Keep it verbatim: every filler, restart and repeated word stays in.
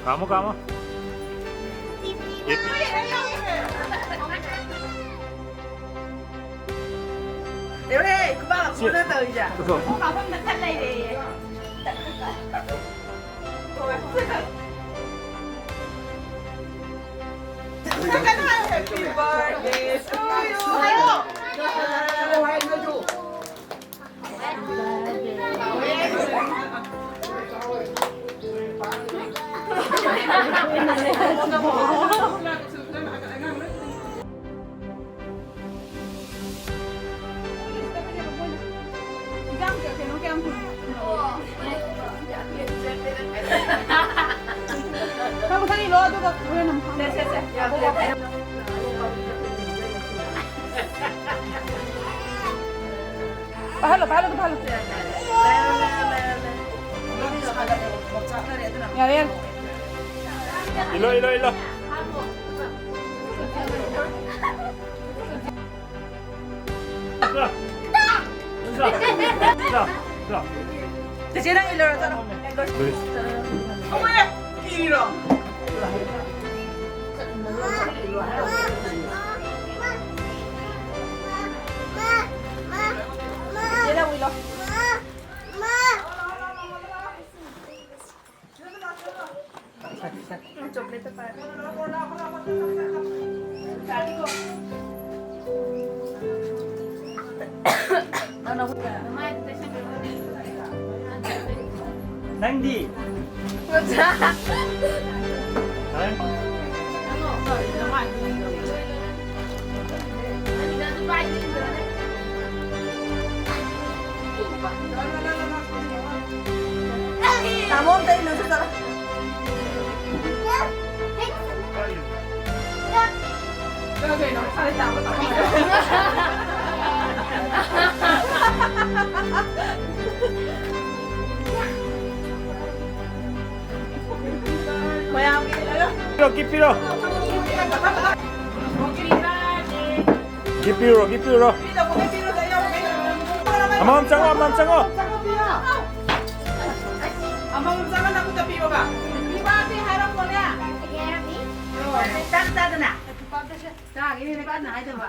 ꯀꯥꯝꯃꯣ, ꯀꯥꯝꯃꯣ꯫ ꯑꯦ꯫ ꯌꯧꯔꯦ, ꯈꯨꯕꯥꯛ ꯁꯤ ꯑꯃꯅ ꯇꯧꯔꯤꯁꯦ꯫ ꯄꯨꯊꯣꯛ꯫ ꯃꯐꯝꯗ ꯈꯔ ꯂꯩꯔꯦꯌꯦ꯫ Happy birthday to you. ꯍꯥꯏꯌꯣ꯫ ꯅꯪ ꯃꯊꯪꯒꯤ ꯂꯣ, ꯑꯗꯨꯒ ꯍꯣꯔꯦꯟ ꯑꯃꯨꯛ ꯐꯝꯃꯣ꯫ ꯁꯦ, ꯁꯦ, ꯁꯦ꯫ ꯄꯥꯏꯍꯜꯂꯣ, ꯄꯥꯏꯍꯜꯂꯣ, ꯄꯥꯏꯍꯜꯂꯣ꯫ ꯌꯥꯔꯦ, ꯌꯥꯔꯦ꯫ ꯏꯜꯂꯣ, ꯏꯜꯂꯣ, ꯏꯜꯂꯣ꯫ ꯆꯦꯆꯦ, ꯅꯪ ꯏꯜꯂꯨꯔꯣ, ꯆꯠꯂꯣ꯫ ꯑꯃꯨꯛ ꯍꯦꯛ ꯀꯤꯔꯤꯔꯣ? ꯆꯦꯆꯦ, ꯅꯪ ꯏꯜꯂꯣ꯫ ꯅꯪꯗꯤ? ꯇꯥꯃꯣ ꯑꯝꯇ ꯏꯜꯂꯨꯁꯤ ꯆꯠꯂꯣ꯫ ꯀꯩꯅꯣ ꯀꯩꯅꯣ ꯏꯁꯥꯗ ꯇꯥꯕ ꯇꯥꯕ꯫ ꯃꯌꯥꯝꯒꯤ ꯏꯜꯂꯒ꯫ ꯄꯤꯔꯣ, ꯀꯤꯞ ꯄꯤꯔꯣ꯫ ꯒꯤꯐ ꯄꯤꯔꯨꯔꯣ, ꯒꯤꯐ ꯄꯤꯔꯨꯔꯣ꯫ ꯑꯃꯃꯝ ꯆꯪꯉꯣ, ꯑꯃꯃꯝ ꯆꯪꯉꯣ꯫ ꯑꯃꯃꯝ ꯆꯪꯉꯣ, ꯅꯈꯨꯠꯇ ꯄꯤꯌꯣꯕ꯫ ꯄꯤꯕꯥꯗꯤ ꯍꯥꯏꯔꯛꯄꯅꯦ꯫ ꯆꯥꯛ ꯆꯥꯗꯅ꯫ ꯆꯥꯒꯤꯅꯦ ꯀꯟꯅ ꯍꯥꯏꯗꯕ꯫